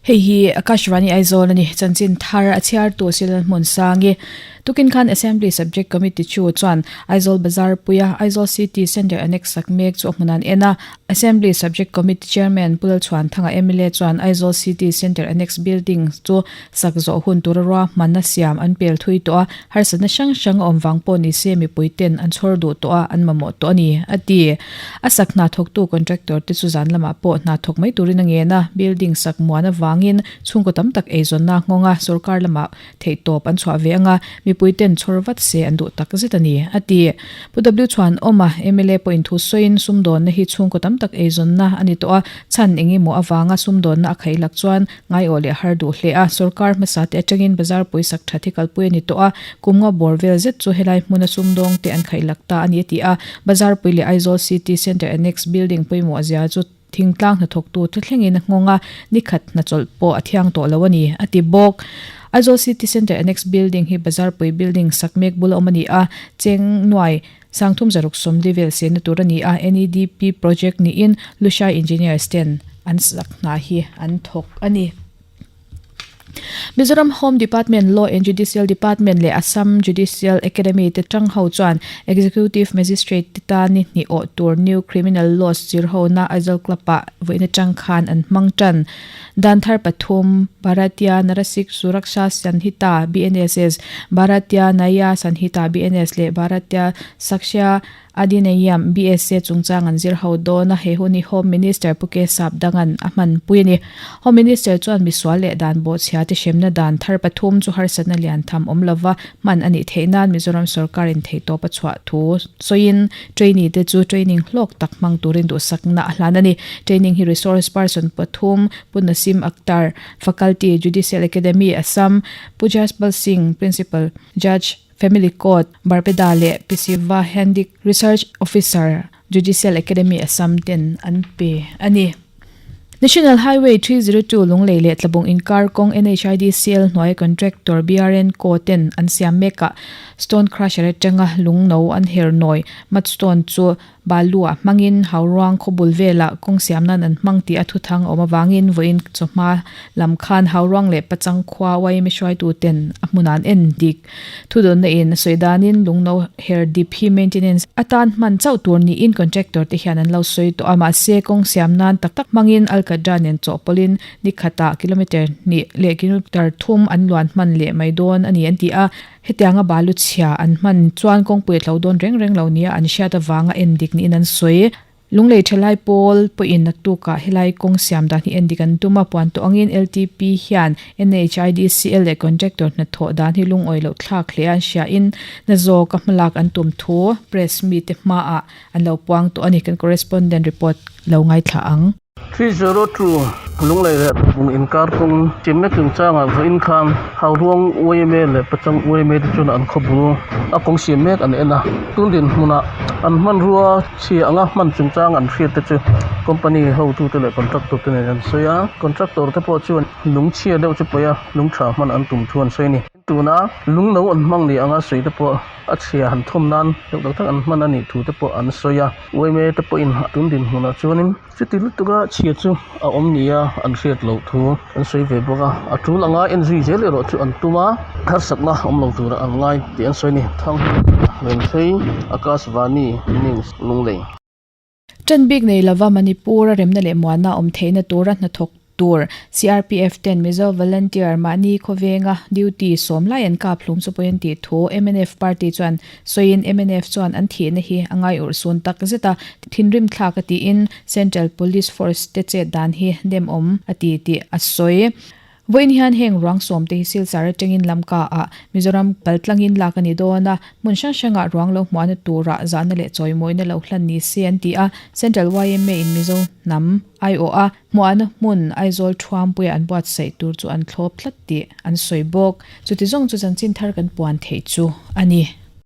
Hei hi Akashvani Aizawl a ni. Chanchin thar a chhiartu Silal Hmunsangi. Tukin khan Assembly Subject Committee chu chuan Aizawl Bazar puia Aizawl City Centre Annex sak mek chu a hmun an en a. Assembly Subject Committee Chairman Pu Lalchhuanthanga mla chuan Aizawl City Centre Annex Building chu sak zawh hun tura ruahmanna siam an pel thui tawh a, harsatna hrang hrang a awm vang pawh ni se mipui ten an chhawr duh tawh a, an mamawh tawh a ni, a ti. A sak hna thawktu contractor te chu zan lamah pawh hna thawk mai turin a ngen a, building sak muan avangin chhungkaw tam tak eizawnna nghawnga sorkar lamah theihtawp an chhuah ve anga mipui ten chhawr vat se an duh tak zet a ni, a ti. Pu W Chhuanawma, mla pawhin thu sawiin sumdawnna hi chhungkaw tam tak eizawnna a ni tawh a, chhan eng emaw avanga sumdawnna a khaih lak chuan ngaiawh leh har duh hle a, sorkar hmasa te atangin bazar pawisak that hi kalpui a ni tawh a, kum nga bawr vel zet chu helai hmuna sumdawng te an khaih lak ta a ni a ti a, Bazarpui leh Aizawl City Centre Annex Building pawimawh zia chu thingtlang hnathawktu te thlengin a nghawng a, nikhat hnachawlh pawh a thiang tawh lo a ni, a ti bawk. Aizawl City Centre Annex Building hi Bazarpui Building sak mek bula awm a ni a, cheng nuai sangthum zaruk sawmli vel senna tur a ni a, NEDP project niin Lushai Engineers ten an sak hna hi an thawk a ni. Mizoram Home Department, Law and Judicial Department leh Assam Judicial Academy te tang ho chuan Executive Magistrate te tan ni hnih awh tur New Criminal Laws zir hona Aizawl Club-ah vawiin atang khan an hmang tan. Dan thar pathum, Bharatiya Narasik Suraksha Sanhita, BNSS, Bharatiya Nyaya Sanhita, BNS, leh Bharatiya Sakshya Adinayam, BSA chungchang an zir ho dawn a, he hun hi Home Minister Pu K Sapdanga'n a hmanpui a ni. Home Minister chuan misual leh dan bawhchhia te hremna dan thar pathum chu harsatna lian tham awm lova hman a nih theih nan Mizoram sorkarin theihtawp a chhuah thu sawiin trainee te chu training hlawk tak hmang turin duhsakna a hlan a ni. Training hi resource person pathum Pu Nasim Akhtar, Faculty, Judicial Academy, Assam, Pu Jaspal Singh, Principal Judge, Family Court, Barpeta leh Pisiva Handic Research Officer, Judicial Academy Assam ten an pe a ni. National Highway 302 Lunglei leh Tlabung inkar kawng NHIDCL hnuaia contractor BRN Co ten an siam mekah stone crusher atanga lung no an her nawi mudstone chu Balu-ah hmangin Hauruang khawbul velah kawng siam nan an hmang tih a thuthang a awm avangin vawiin chawhma lam khan Hauruang leh Pachang khua yma hruaitu ten a hmunah an en dik. Thudawnna in a sawi danin lungno her dip hi maintenance atan hman chauh tur niin contractor te hian an lo sawi tawh a, mahse kawng siam nan tak tak hmangin Alkadra nen chawhpawlhin ni khatah kilometer hnih leh kilometer thum an luan hman leh mai dawn a ni an ti a. Hetianga balu chhia an hman chuan kawngpui a tlo dawn reng reng lo nia an hriat avanga en dik niin an sawi. Lunglei thalai pawl pawhin naktukah helai kawng siam dan hi en dik an tum a, puan tawh angin LTP hian NHIDCL leh contractor hnathawh dan hi lungawi loh thlak hle a an hriain na zawka hmalak an tum thu press mite hmaah an lo puang tawh a ni. Kan correspondent report lo ngaithla ang. 302, Lunglei leh Tlabung inkar kawng chimna chungchangah vawiin khan Hauruang yma leh Pachang yma te chuan an khawbul a kawng siam mek an en a. Tun dinhmunah an hmanrua chhia anga hman chungchang an hriat te chu company hotute leh contractor te nen an sawi a. Contractor te pawh chuan lung chhia deuh chu paih a, lung tha hman an tum thu an sawi a ni. Tuna lung no an hmang ni anga sawi te pawh a chhia han thawm nan deuh tak tak an hman a nih thu te pawh an sawi a. Yma te pawhin tun dinhmunah chuanin chuti lutuk a chhia chu a awm nia an hriat loh thu an sawi ve bawk a. A tul anga en zui zel erawh chu an tum a, harsatna awm lo tura an ngai tih an sawi a ni. Thanghlui Renthei, Akashvani News, Lunglei. Ṭan bik nei lova Manipur-a remna leh muanna awm theihna tura hnathawk tur CRPF ten Mizo volunteer mahni khawvenga duty sawm lai an kap hlum chu pawi an tih thu mnf party chuan sawiin mnf chuan an thihna hi a ngai urh sun tak zet a, thinrim thlak a tiin Central Police Force te chet dan hi demawm a ti tih a sawi. Vawiin hian heng ruang sawmte hi Silchar atangin Lamka ah Mizoram kaltlangin lak a ni dawn a, hmun hrang hrangah ruang lo hmuahna turah zahna leh chawimawina lo hlan ni se an ti a, Central yma in Mizo hnam aiawh a hmuahna hmun Aizawl Thuampuia an buatsaih tur chu an thlawp tlat tih an sawi bawk. Chuti zawng chu chanchin thar kan puan theih chu a ni.